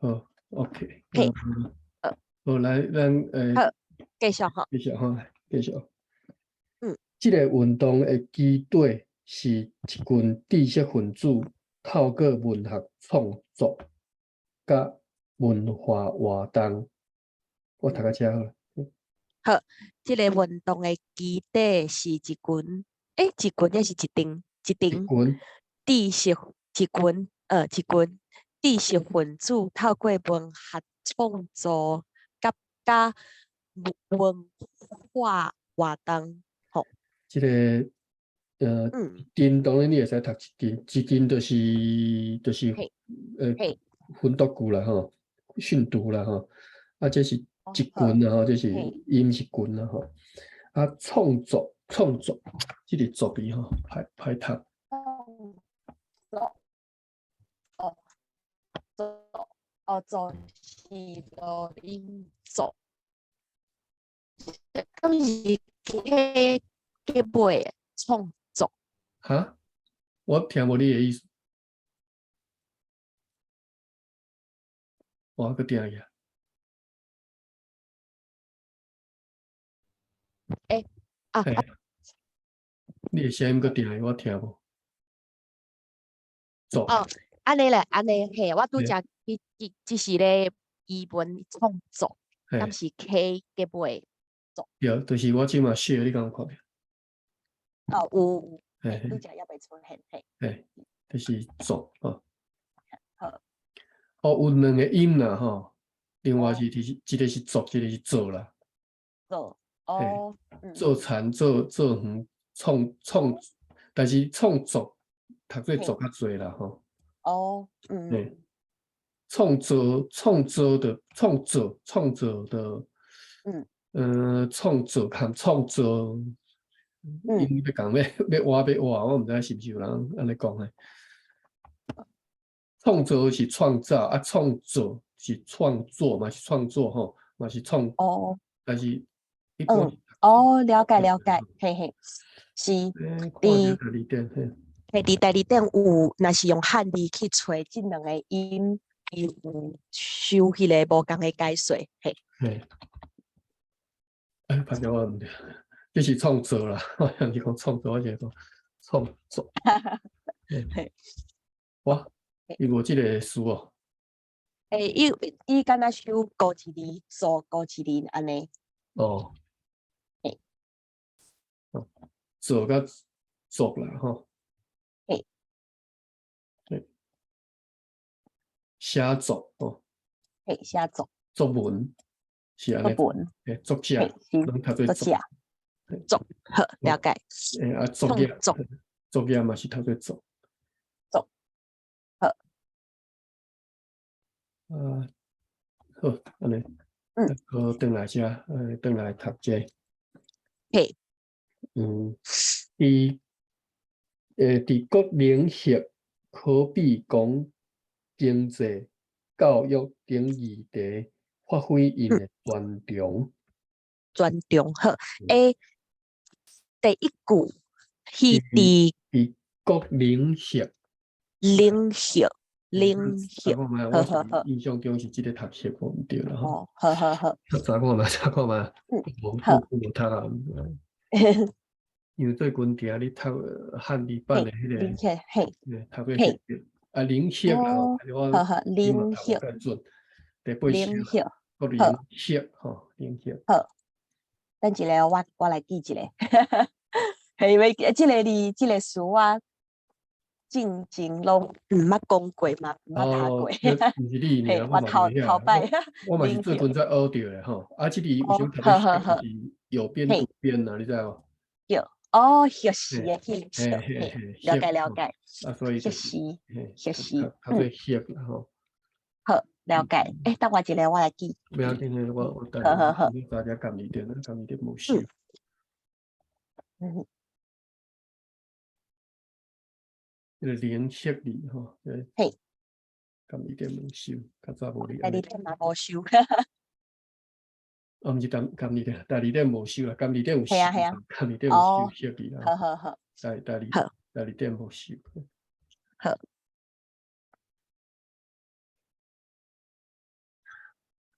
好，OK，嘿。好，來，咱好，繼續吼。繼續吼，繼續。這个運動的基底是一群知識分子透過文學創作佮文化活動。我讀到遮好啦。好，這个運動的基底是一群，一群抑是一陣？一一陣群知識一群知識分子透過文學創作佮文化活動，吼。這个一陣當然你會使讀一陣，一陣就是訓讀句啦吼，訓讀啦吼，啊，這是一群啦吼，這是音是群啦吼。啊，創作創作，這个作字吼，歹歹讀。創作，哦，作，哦，作是錄音作，敢是結結尾創作？哈？我聽無你的意思。我閣聽去。欸，啊。嘿，你的聲音閣聽去，我聽無。作。哦，按呢咧，按呢，嘿，我拄才去只是咧英文創作，敢是 K 結尾作？對，就是我這馬寫，你敢有看著？哦，有有，拄才猶未出現，嘿。嘿，就是作吼。好。哦，有兩个音啦吼，另外是就是一个是作，一個是做啦。做，哦，做田做做園創創，但是創作讀做作較濟啦吼。創造創造的創造創造的，創造含創造，𪜶欲共欲欲挖欲挖，我毋知是毋是有人按呢講的。創造是創造，啊，創造是創作嘛，是創作吼，嘛是創。但是一般哦，了解了解，嘿嘿，是。佇嘿，佇大字典有，若是用漢字去揣這兩个音，伊有收彼个無仝的解說，嘿。嘿。哎，反正我毋對，這是創造啦，我毋是講創造，我是講創作。嘿。哇，伊無這个詞哦。欸，伊敢若收孤一字，做孤一字按呢。哦。嘿。做佮作啦，吼。嘿。對。寫作哦。嘿，寫作。作文是按呢。作文。嘿，作者，攏讀做作者。作，好，了解。欸，啊，作業，作業嘛是讀做作。作，好。啊，好，按呢。好，轉來遮，轉來讀這个。嘿。伊，佇各領域，可比講經濟、教育等議題，發揮𪜶的專長。專長好，欸，第一句，彼佇佇各領域。領域，領域，好好好。印象中是這个讀寫無毋對啦吼。哦，好好好。查看覓，查看覓。好。無讀啊。因為最近佇遐咧讀漢字版的彼个，讀做啊，領域啦，我好好，領域。第八首，各領域吼，領域。好，等一下我來記一下。係因為這个字，這个詞我進前攏毋捌講過嘛，毋捌讀過。毋是你爾，我頭頭擺。我嘛是最近才學著的吼。啊，這字有時讀做是有邊讀邊啊，你知無？對，哦，歇時的彼個，了解了解。啊，所以歇時，歇時，讀做歇啦吼。好，了解。欸，等我一下，我來記。不要緊，我等好好好。大家撳字典，撳字典無收。這个連續字吼，嘿。撳字典無收，較早無哩。大字典嘛無收。哦，毋是撳撳字典，大字典無收啦，撳字典有收。係啊係啊。撳字典有收歇字啦。好好好。大大字大字典無收。好。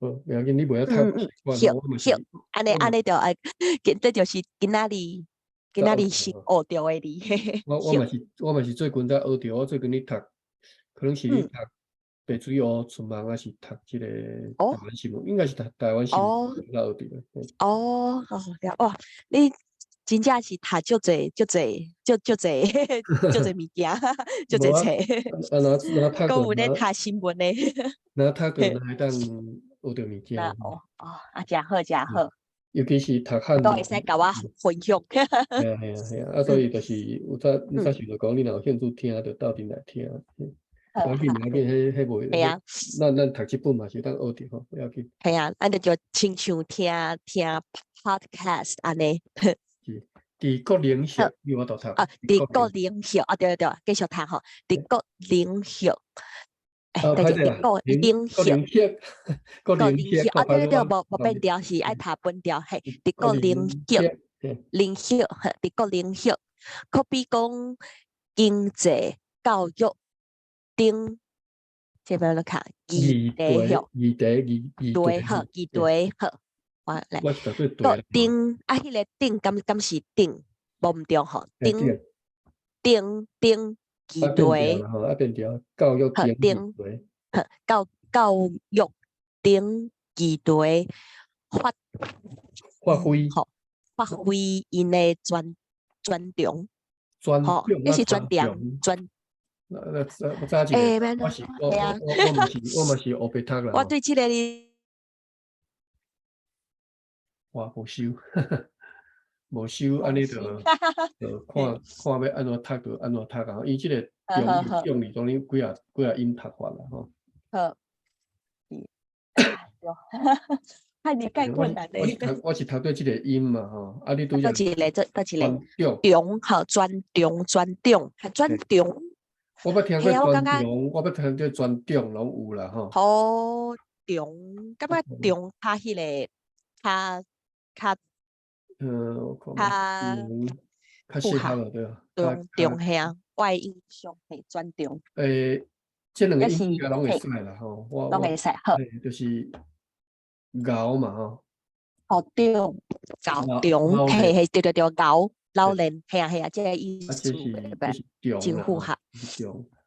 好，袂要緊，你袂曉讀習慣曉吼，我嘛是，曉，按呢我嘛按呢就愛，今這就是今仔日新學著的字。我嘛是，我嘛是最近才學著，我最近咧讀，可能是咧讀白水烏出網，還是讀這個台灣新聞，應該是讀台灣新聞才學著的。哦，好，哇，你真正是讀足濟足濟足足濟足濟物件，足濟冊。啊，若若讀閣有咧讀新聞的。若讀過，若會當學著物件。哦哦，啊，誠好誠好。尤其是讀漢都會使共我分享。係啊係啊係啊，啊所以就是有早你早想著講，你若有興趣聽，就鬥陣來聽。無要緊，無要緊，彼彼袂。係啊。咱讀這本嘛是會當學著吼，不要緊。係啊，按呢就親像聽聽 podcast 按呢。是，佇各領域你有法度讀。啊，佇各領域，啊對對對，繼續讀吼，佇各領域。欸，等下，佇各領域，各領域，啊對對對，無無變調，是愛讀本調，嘿，佇各領域，領域，佇各領域，可比講經濟、教育等，這欲按怎看？議題吼，議題，議議題好，議題好，我來。各等啊，彼个等敢敢是頂？無毋對吼，頂頂頂。議題，啊變調，教育頂好，教育頂議題發發揮，吼，發揮𪜶的專專長，專吼，你是專長專。那那我早一個，我是我我我嘛是我嘛是烏白讀啦。我對這個哇，無收，無收，按呢就就看看欲按怎讀就按怎讀啊。伊這個中中字當然幾仔幾仔音讀法啦吼。好，對，遐爾介困難咧。我是讀對這個音嘛吼，啊你拄則。佗一个？佗一个？長吼，專長專長，專長。我捌聽過專長，我捌聽過專長攏有啦吼。好長，感覺長較彼个較較。我看較適合了對。長長係啊，我的印象係專長。欸，這兩個音應該攏會使啦吼，我攏會使好。就是𠢕嘛吼。哦對，𠢕長，嘿嘿，對對對，𠢕老練，係啊係啊，這个意思，真符合。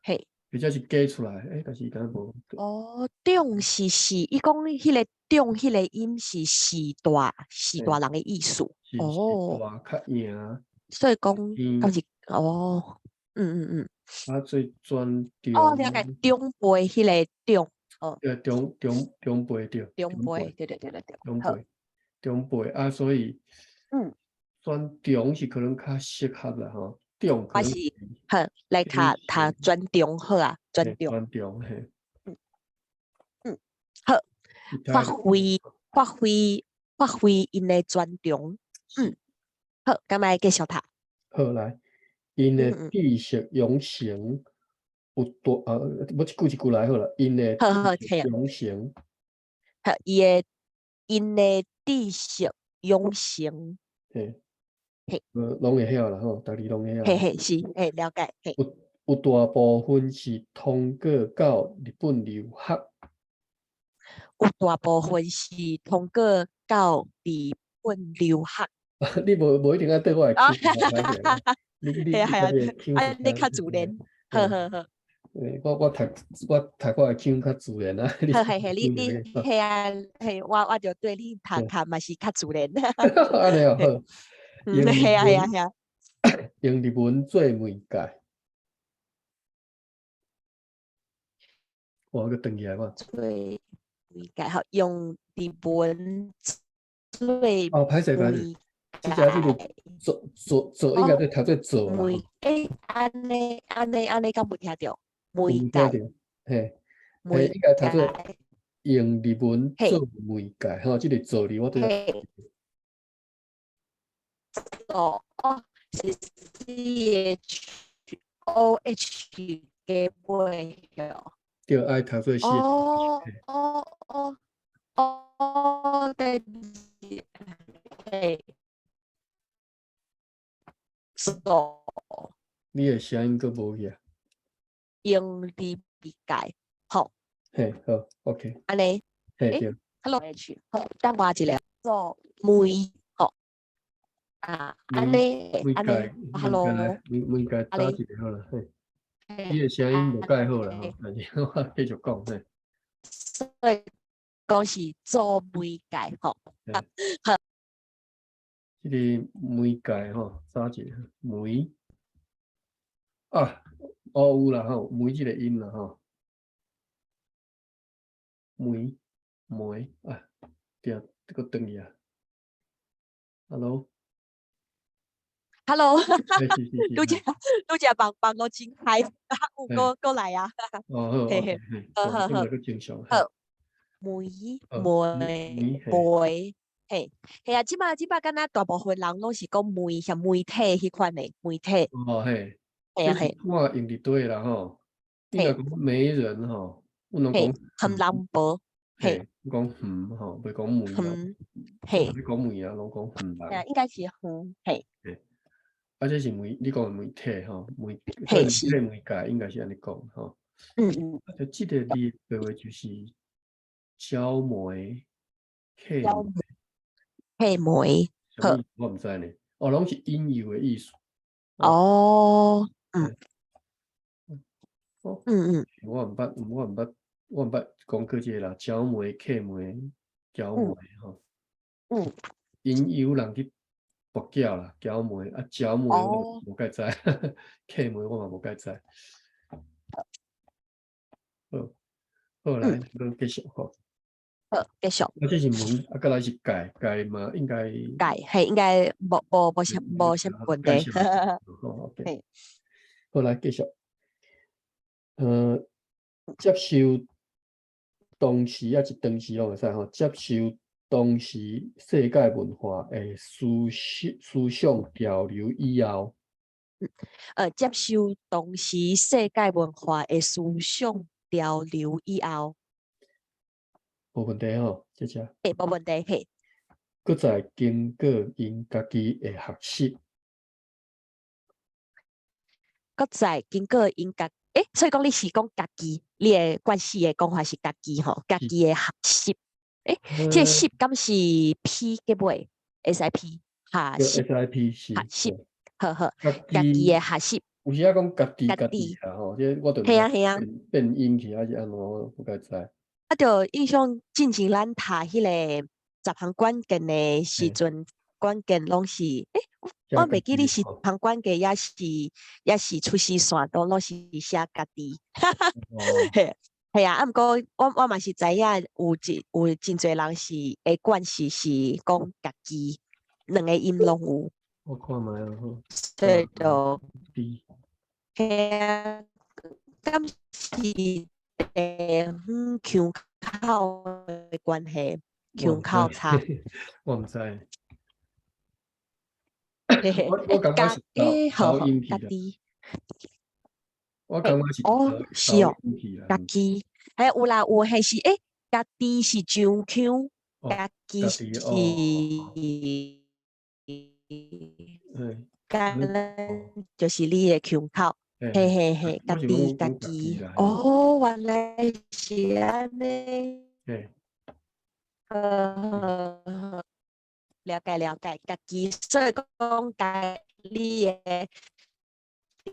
嘿。或者是加出來，欸，但是敢無。哦，長是是，伊講彼个長，彼个音是序大序大人的意思。哦。大較贏。所以講，敢是哦，嗯嗯嗯。啊，最專長。哦，了解，長輩彼个長，哦。對，長長長輩對。長輩，對對對對對。長輩，長輩啊，所以，專長是可能較適合啦吼。我是好來讀讀專長好啊，專長。專長嘿。嗯嗯，好，發揮發揮發揮𪜶的專長。嗯，好，敢愛繼續讀。好來，𪜶的知識養成有大啊，欲一句一句來好啦。𪜶的知識養成，好，伊的𪜶的知識養成。嘿。嘿，攏會曉啦吼，逐字攏會曉。嘿嘿，是，嘿，了解。嘿，有有大部分是通過到日本留學。有大部分是通過到日本留學。你無無一定愛對我的腔，你你你啊，你較自然，好好好。我讀我的腔較自然啊。好嘿嘿，你你嘿啊嘿，我就對你讀較嘛是較自然。按呢哦好。係啊係啊係啊。用日文做媒介，我閣轉起來嘛。做媒介，好，用日文做媒。哦，歹勢歹勢，這只這個做做做應該咧讀做做啦。媒欸，按呢按呢按呢，敢無聽著？媒介，嘿，嘿，應該讀做用日文做媒介，吼，這個做字我對。哦哦，是 CHOH 加尾哦。對，愛讀做 C。哦哦哦哦，對，嘿，做。你的聲音閣無去啊？用日媒介，好。嘿，好，OK。按呢？嘿，對。，Hello H，好，等我一下，做媒吼，啊，按呢，按呢，Hello，媒介打一下好啦，嘿，你的聲音無蓋好啦吼，但是我繼續講嘿。所以講是做媒介吼，好。這個媒介吼，啥一個媒啊？哦有啦吼，媒這個音啦吼，媒媒啊，對，這個轉去啊。Hello， Hello，拄才拄才網網路真歹，有閣閣來啊。哦好，嘿嘿，好好好，正常。好，媒媒媒，嘿，嘿啊，這擺這擺敢若大部分人攏是講媒，像媒體彼款的媒體。哦嘿，嘿啊嘿。我用佇佗啦吼，應該講媒人吼，阮攏講橫人婆，嘿，講橫吼，袂講媒啊。嘿，你講媒啊，攏講橫人。應該是橫，嘿。嘿，啊，這是媒，你講的媒體吼，媒，媒體媒介應該是按呢講吼。啊，就這個字的話就是焦媒、客媒。客媒，好。我毋知呢，哦，攏是引誘的意思。哦，嗯。哦，我毋捌，我毋捌，我毋捌講過這個啦，焦媒、客媒、焦媒吼。引誘人去跋筊啦，焦媒啊，焦媒我無蓋知，客媒我嘛無蓋知。好，好來，咱繼續吼。好，繼續。啊，這是媒，啊，閣來是介，介嘛應該。介，嘿，應該無無無啥無啥問題。好，OK。好，來繼續。接受當時抑是當時攏會使吼，接受當時世界文化的思想思想潮流以後，接受當時世界文化的思想潮流以後，無問題吼，這隻。嘿，無問題，嘿。閣再經過𪜶家己的學習，閣再經過𪜶家，欸，所以講你是講家己，你的慣勢的講法是家己吼，家己的學習。欸，這個習敢是 P 結尾，S I P 學習 S I P 是學習，好好，家己的學習。有時仔講家己家己啦吼，這我就嘿啊嘿啊，變音去還是按怎，我無蓋知。啊，就印象進前咱讀彼個十項關鍵的時陣，關鍵攏是，欸，我袂記你是十項關鍵，抑是出師線，都攏是寫家己。嘿，嘿啊，啊，毋過我嘛是知影有真濟人是會慣勢是講家己，兩個音攏有。我看覓啊，好。所以就，嘿啊，敢是地方腔口的關係，腔口差。我毋知。我感覺是好，家己。我感覺是哦，是哦，家己，嘿，有啦有，還是欸，家己是上腔，家己是，敢就是你的腔口，嘿嘿嘿，家己家己，哦，原來是按呢。了解了解，家己，所以講家你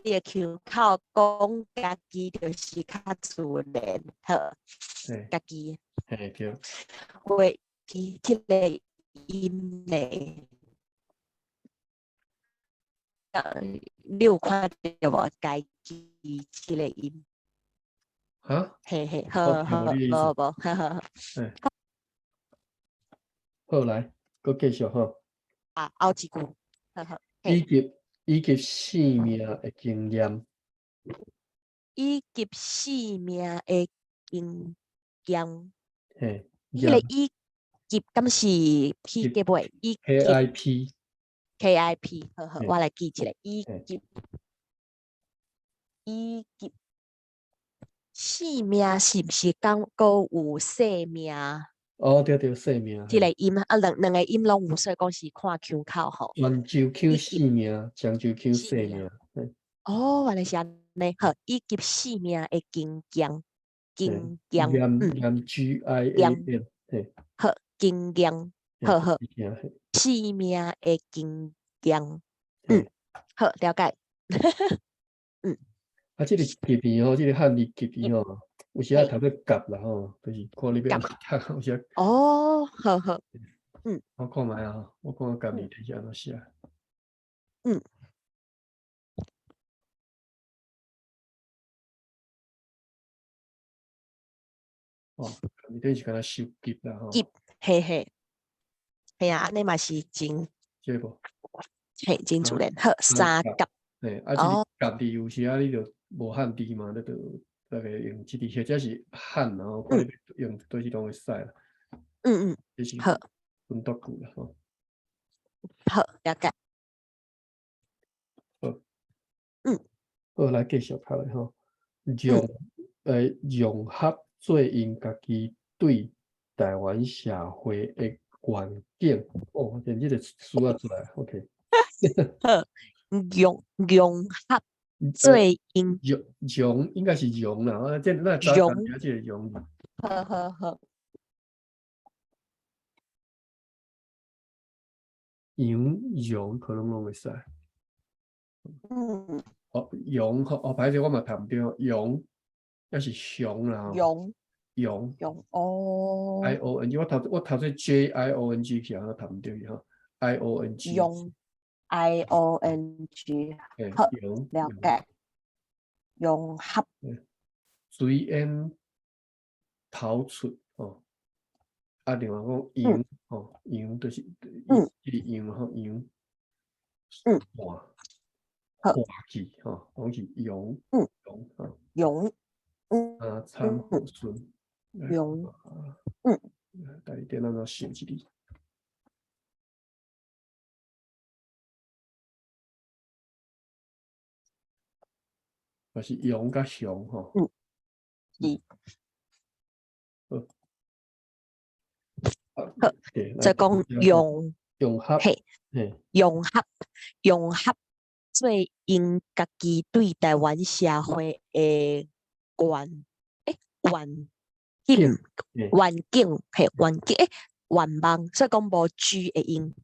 的腔口講家己就是較自然，好，家己，嘿對，會這個音咧，你有看著無？家己這個音，哈？嘿嘿，好好，無無，好好好。好來，閣繼續吼。啊，後一句，好好。以及性命的經驗，以及性命的經驗。嘿，彼個以及敢是 P 結尾？以及 K I P K I P，好好，我來記一下。以及性命是毋是講閣有生命？哦，對對，生命。這個音啊，兩個音攏有，所以講是看腔口吼。泉州腔性命，漳州腔生命。哦，原來是按呢，好，以及性命的經驗，經驗，驗 G I A M，嘿。好，經驗，好好，嘿。生命的經驗，嗯，好，了解。嗯。啊，這個級字吼，這個漢字級字吼，有時啊讀做甲啦吼，就是看你欲按怎讀，有時哦，好好，嗯。我看覓啊，我看甲字體是按怎寫。哦，字體是敢若收級啦吼。級，嘿嘿，嘿啊，按呢嘛是真，這個無？嘿，真自然，好，三甲。嘿，啊，這個甲字有時啊，你就無漢字嘛，你就大概用這個，或者是漢，然後看你用佗一攏會使啦。這是分讀句啦吼。好，了解。好。好，來繼續讀來吼。融合做𪜶家己對台灣社會的願景。哦，連這個詞仔出來，OK。好，融合做𪜶。融應該是融啦，啊，這那早講這個融。好好好。融融可能攏會使。哦，融吼，哦，歹勢我嘛讀毋著，融抑是雄啦吼。融。融。融哦。 I O N G，我讀做 J I O N G 去，我讀毋著去吼。I O N G。融。I O N G。好，了解。融合。隨緣逃出吼，啊，另外講揚吼，揚就是這個揚吼揚，化化去吼，攏是揚，揚吼。揚，啊，參和順。揚，嗯。家己電腦怎想一字？嘛是陽佮雄吼。是。好。好，再講融，融合，嘿，融合，融合做𪜶家己對台灣社會的願景，願景，嘿，願景，願望，所以講無 G 的音，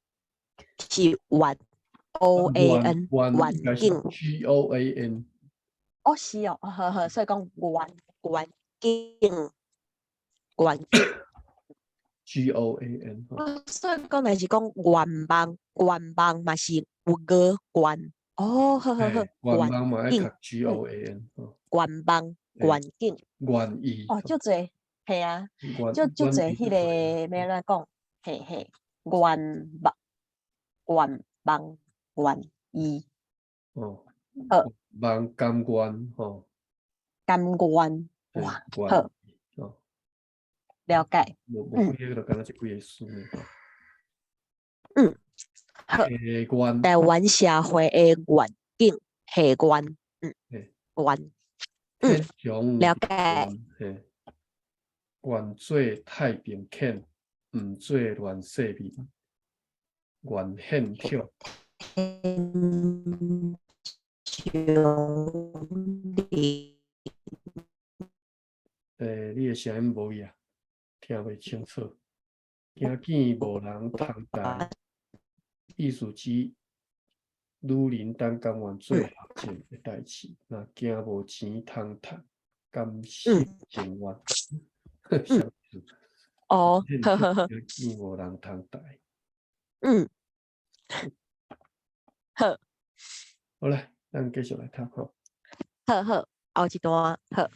是願，O A N，願景，G O A N。哦，是哦，好好，所以講願景，願景。 G O A N。所以講若是講願望，願望嘛是有個願，哦，好好好，願望嘛愛讀 G O A N。願望，願景。願意。哦，足濟，嘿啊，足濟彼個欲按怎講，嘿嘿，願望，願望，願意。哦。好。望甘願吼。甘願，哇，好。了解。無幾個就敢若這幾個詞。嗯，好。台灣社會的願景，下願，願，了解。願做太平犬，毋做亂世民。願獻口。你的聲音無去啊？聽袂清楚。驚見無人通代，意思指女人當甘願做孝正的代誌，若驚無錢通趁，甘心情願。哦，呵呵呵。驚見無人通代。好。好來，咱繼續來讀吼。好好，後一段好。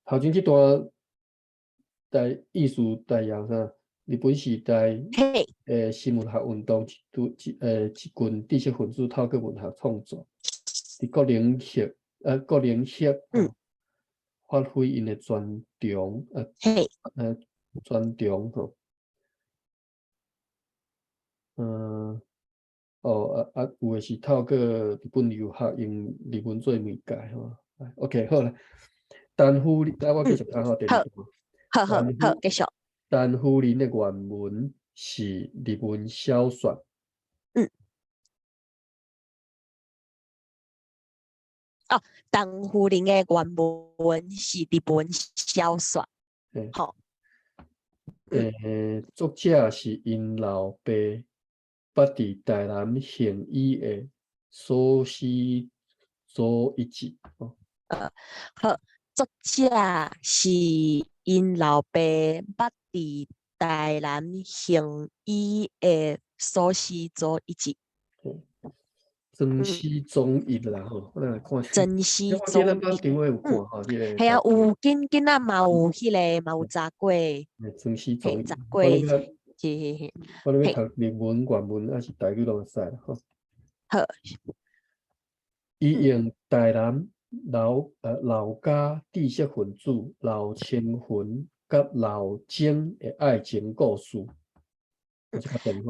頭前這段在意思代表啥？日本時代的新文學運動，一群知識分子透過文學創作，佇各領域，各領域，發揮𪜶的專長，專長吼。哦，有的是透過日本留學，用日文做媒介吼。OK，好啦。陳夫人，我繼續講吼，第二段。好好好，繼續。陳夫人的原文是日文小說。哦，陳夫人的原文是日文小說。好。作者是𪜶老爸捌佇台南行醫的蘇師祖一節。吼。好，作者是𪜶老爸捌佇台南行醫的蘇師祖一節。莊師宗一啦吼，咱來看。莊師我記得宗一。咱頂尾有看吼，這個嘿啊，有今今仔嘛有彼個嘛有查過。莊師宗嘿，一。查過，我咧是是是。我咧欲讀日文原文抑是台語攏會使啦吼。好。伊用台南老家知識分子劉青雲佮劉晶的愛情故事。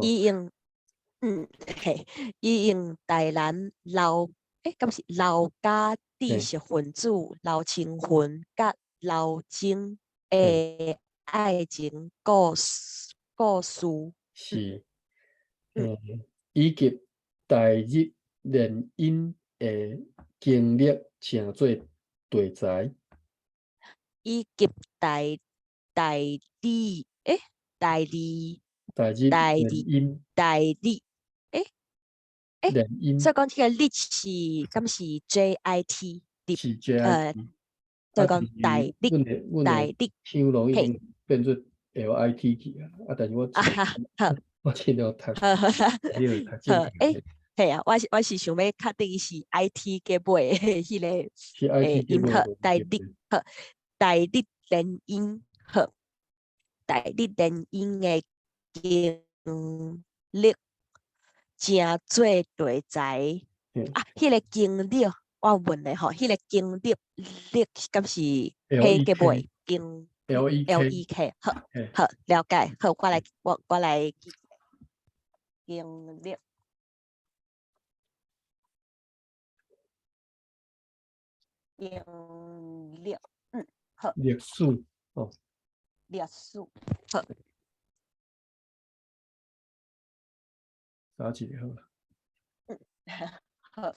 伊用，嘿，伊用台南老，敢是老家知識分子劉青雲佮劉晶的愛情故事。是，以及台日聯姻的經歷，成做題材。以及台台日，台日，台日台聯日姻，台日，聯姻，所以講這個日是敢是 JIT，是 JIT，所以講台日，台日，聽攏已經變做 LIT 去啊，啊，但是我我盡量讀，你讀正確。嘿啊，我是想欲確定是 IT 結尾的彼個是 IT 音好，台日好，台日聯姻好，台日聯姻的經歷，成做題材。啊，彼個經歷我問咧吼，彼個經歷歷敢是彼結尾經 LEK 好，好了解，好，我來我來記經歷。經歷，好。歷史，哦。歷史，好。查一下好啦。好。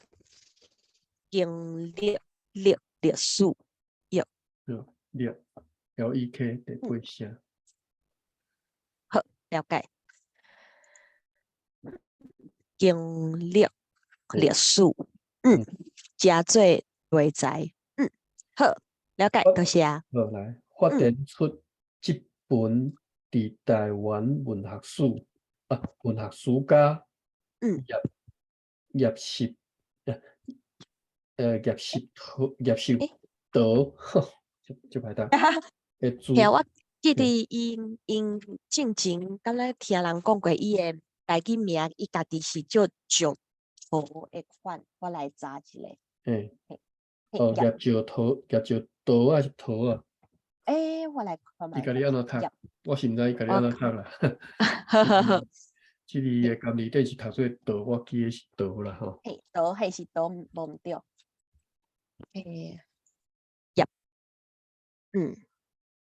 經歷歷歷史，對。對，歷，LEK 第八聲。好，了解。經歷歷史，成做題材，好，了解，多謝。好，來發展出這本佇台灣文學史啊，文學史家葉葉石葉石桃葉石桃，這歹讀。嘿啊，我記得𪜶𪜶進前敢若聽人講過，伊的台語名，伊家己是叫石桃的款，我來查一下。哦，葉石桃，葉石桃還是桃啊？我來看覓。伊家己按怎讀？我是毋知伊家己按怎讀啦。好好好。這字的甘字底是讀做桃，我記得是桃啦吼。嘿，桃，嘿是桃，無毋對。葉，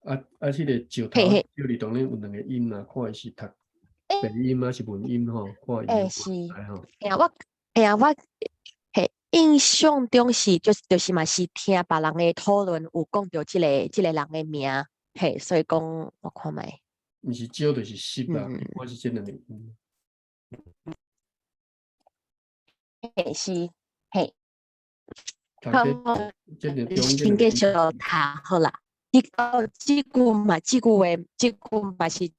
啊啊！這個石頭，石字當然有兩個音啦，看伊是讀白音還是文音吼，看伊欸是，嘿啊，我，嘿啊，我，嘿，印象中是，就是嘛是聽別人的討論，有講著這個人的名，嘿，所以講我看覓。毋是石就是石啦，我是這兩個音。嘿是，嘿。好，先繼續讀好啦。這句嘛，這句話，這句嘛是足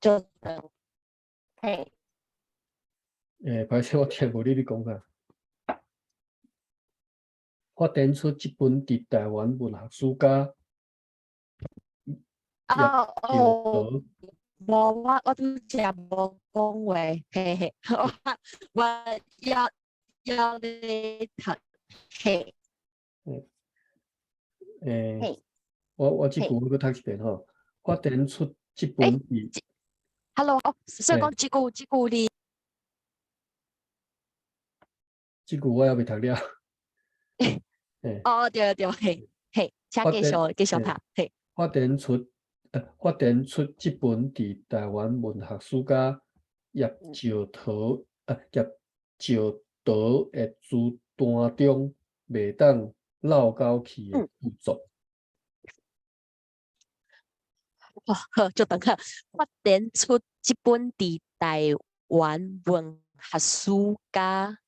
足長。嘿。歹勢，我聽無你咧講啥。發展出這本佇台灣文學史家哦哦，無我拄才無講話，嘿嘿，我我猶猶咧讀，嘿。我這句我閣讀一遍吼，發展出這本佇。 Hello，哦，所以講這句這句你。這句我猶未讀了。哦，對對，嘿，嘿，請繼續繼續讀，嘿。發展出這本佇台灣文學史家葉石桃葉石桃的書單中袂當漏交去的著作。哦，好，就等下發展出這本佇臺灣文學史家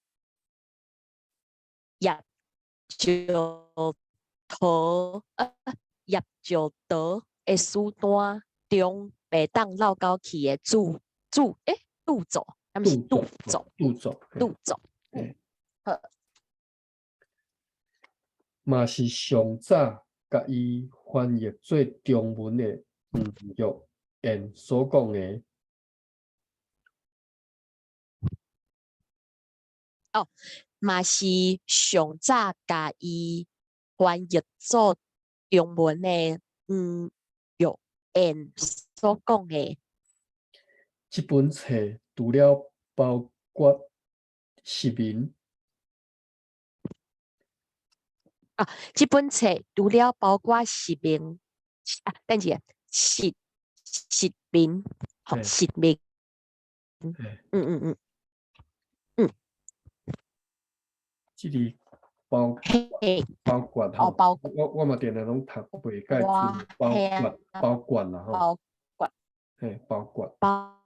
葉石濤葉石濤的書單中袂當漏勾去的著著欸著作，敢是著作？著作，著作。好。嘛是上早共伊翻譯做中文的黃玉燕所講的。哦，嘛是上早共伊翻譯做中文的黃玉燕所講的。這本冊除了包括釋民，啊，這本冊除了包括釋民，啊，等一下，釋釋民，吼，釋民，這個包包括吼，我嘛定定攏讀袂蓋注，包括包括啦吼，包括，嘿，包括，包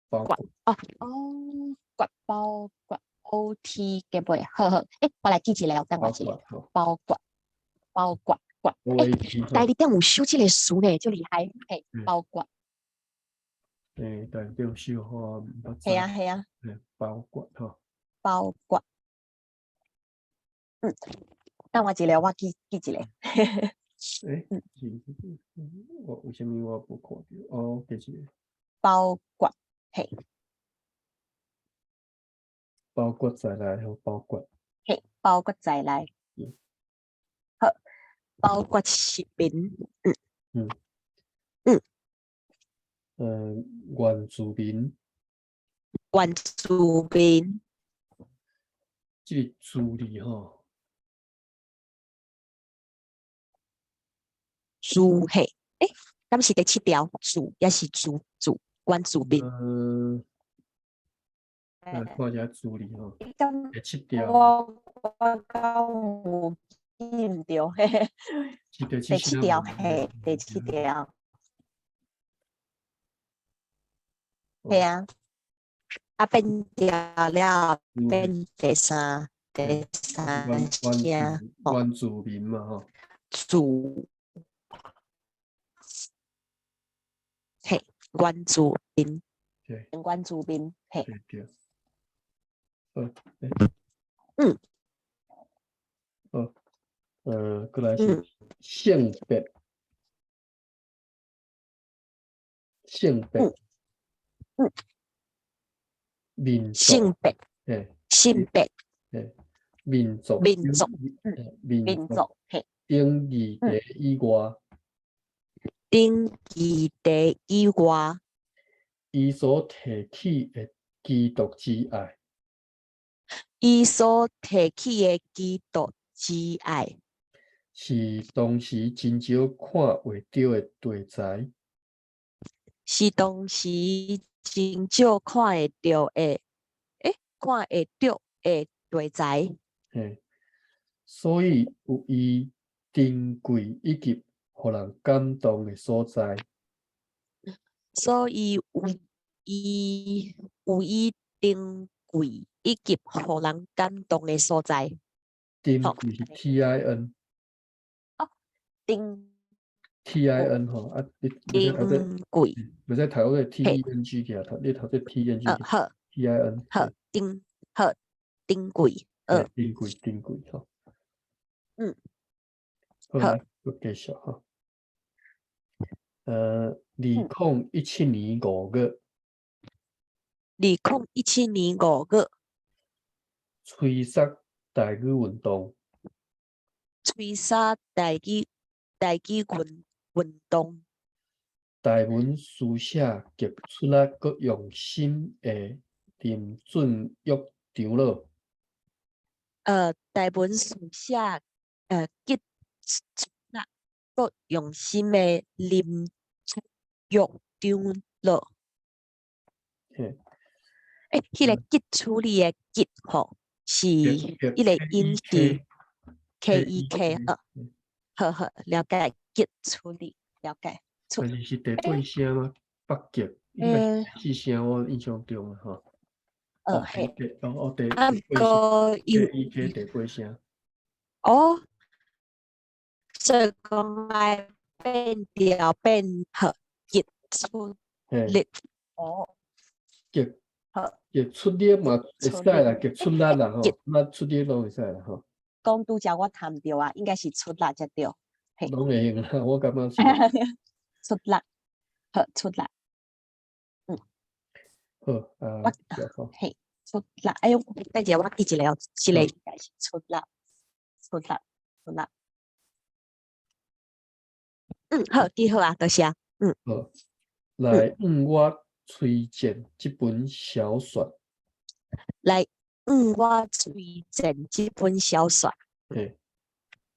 包括，哦哦，括包括 O T 結尾，好好，欸，我來記一下，等我一下，包括包括括，欸，台字典有收這個詞呢，足厲害，嘿，包括。欸，台字典有收吼，毋捌。係啊係啊。嘿，包括吼。包括。等我一下，我記記一下。欸，是，我為啥物我無看著？哦，記一下。包括，嘿。包括在內吼，包括。嘿，包括在內。好，包括釋民，原住民。原住民。這個字字吼。字嘿，欸，敢是第七條？字抑是住住原住民。來看一下字字吼，第七條。我我敢有記毋著，嘿嘿。第七條，嘿，第七條。係啊，啊變調了，變第三，第三聲。原住民嘛吼。住，嘿，原住民。原住民，嘿。對。好，好，過來是性別，性別，民族，性別，性別，民族，民族，民族，等議題以外，等議題以外，伊所提起的基督之愛。伊所提起的基督之愛，是當時真少看會著的題材。是當時真少看會著的，欸，看會著的題材。嘿，所以有伊珍貴以及予人感動的所在。所以有伊珍貴以及予人感動的所在。珍貴是 T I N。哦，珍。 T I N 吼，啊，你珍貴。袂使讀個 T E N G 起來，讀你讀這 T N G。好。 T I N。好，珍好珍貴，珍貴珍貴吼。好，來，閣繼續吼。2017年5月。2017年5月。吹殺台語運動。吹殺台語運動。台文書寫極出力閣用心的林俊育長老。台文書寫極出力閣用心的林俊育長老。嘿。欸，彼個極處理的極吼，是彼個音是 K E K，好好了解，極出力，了解。出但是是第八聲嗎？北極應該是四聲，我印象中啊吼。嘿。第哦哦第啊，毋過第一個第八聲。哦，所以講愛變調變好極出力。哦。極極出力嘛會使啦，極出力啦吼，那出力攏會使啦吼。講拄才我談著啊，應該是出力才對。攏會用啦，我感覺是。出力，好出力。嗯。好啊。我嘿出力，哎喲，等下我記一下哦，這個應該是出力，出力，出力。嗯，好，記好啊，多謝。嗯。好，來，向我推薦這本小說。來，向我推薦這本小說。嘿。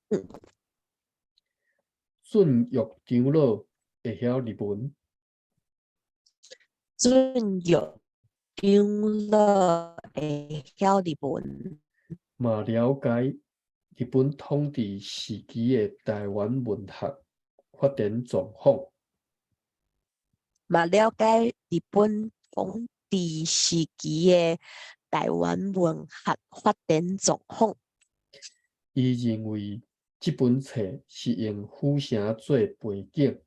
嗯。俊玉長老會曉日文。俊玉長老會曉日文。嘛了解日本統治時期的台灣文學發展狀況。嘛了解日本統治時期的台灣文學發展狀況。伊認為這本冊是用府城做背景。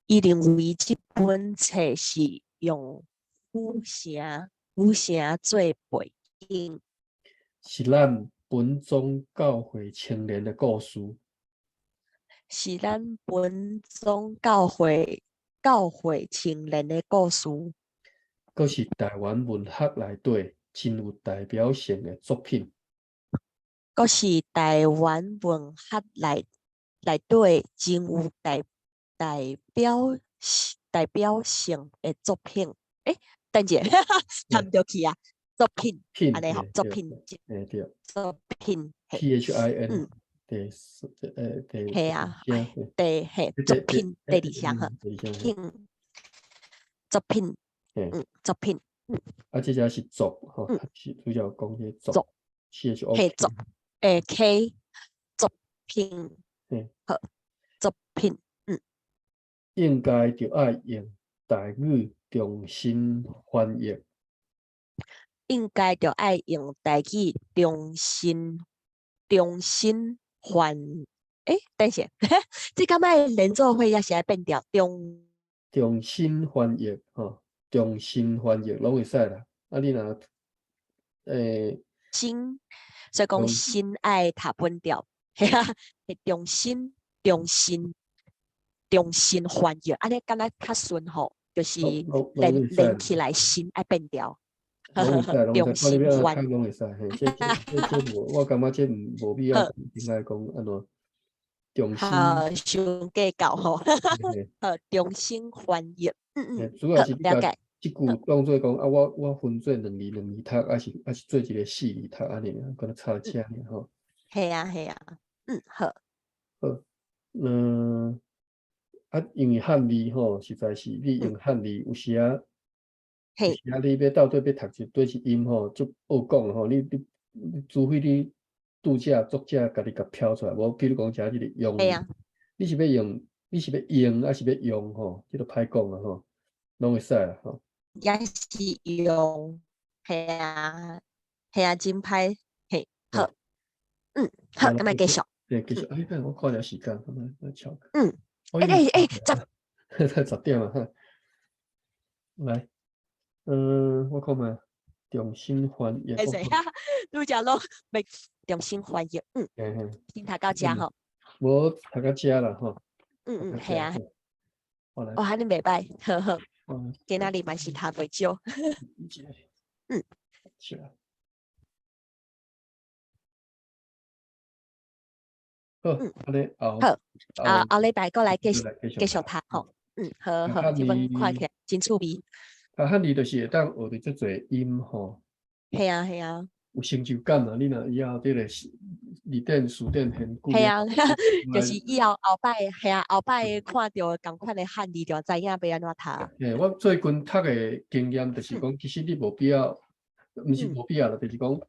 伊認為這本冊是用府城做背景。是咱本宗教會青年的故事。是咱本宗教會青年的故事。閣是台灣文學內底真有代表性的作品。閣是台灣文學內底真有代表性的作品。欸，等者，讀毋著去啊！作品，按呢吼，作品，欸對，作品，P H I N，第四，第，嘿啊，第嘿作品第二項吼，品，作品，嗯，作品，嗯。啊，這隻是作吼，是主要講這作，C H O，嘿作，欸 K，作品，好，作品，嗯。應該著愛用台語重新翻譯。應該著愛用台語重新翻，欸，等下，這敢愛連做伙抑是愛變調？重重新翻譯吼，重新翻譯攏會使啦。啊，你若欸，新，所以講新愛讀本調，嘿啊，係重新翻譯，按呢敢若較順吼，就是連起來新愛變調。攏會使，攏會使，看你欲按怎讀攏會使，嘿，這無，我感覺這無必要應該講按怎重新。好，傷計較吼，好，重新翻譯，嗯嗯，主要是你共這句當做講啊，我分做兩字兩字讀，抑是做一個四字讀按呢，敢若差這爾吼。嘿啊嘿啊，嗯好。好，嗯，啊，因為漢字吼，實在是你用漢字有時啊。有時啊，你欲到底欲讀一佗一音吼，足惡講吼，你除非你拄則作者家己共標出來，無比如講遮這個用，你是欲用，你是欲用，抑是欲用吼，這個歹講啊吼，攏會使啦吼。也是用，嘿啊，嘿啊，真歹，嘿，好，嗯，好，咁來繼續。對，繼續。哎，等我看下時間，來敲。嗯，欸欸欸，十10點啊，來。嗯，我看覓，重新翻譯。會使啊，拄則攏袂重新翻譯，嗯，先讀到遮吼。無讀到遮啦吼。嗯嗯，係啊。哦，按呢袂歹，好好。今仔日嘛是讀袂少。嗯。是啊。好，按呢後。好，啊，後禮拜閣來繼續讀吼。嗯，好好，這本看起來真趣味。啊，漢字就是會當學著足濟音吼。嘿啊嘿啊。有成就感啊！你若以後這個字典、詞典很久。嘿啊，就是以後後擺，嘿啊，後擺看著仝款的漢字就知影欲按怎讀。嘿，我最近讀的經驗就是講，其實你無必要，毋是無必要啦，就是講，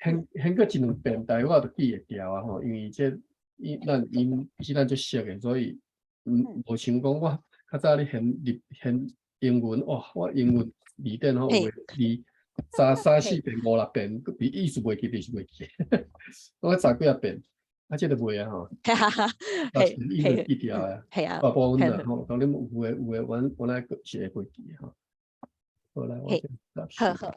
先先閣一兩遍，大概我就記會牢啊吼，因為這伊咱𪜶是咱足熟的，所以無像講我較早咧現入現英文，哇！我英文字典吼，有的字查三四遍、五六遍，佫意思袂記就是袂記，我查幾仔遍，啊，這個袂啊吼，伊就記牢啊。大部分啦吼，當然有的有的，阮原來是會記的吼。好來，我好好。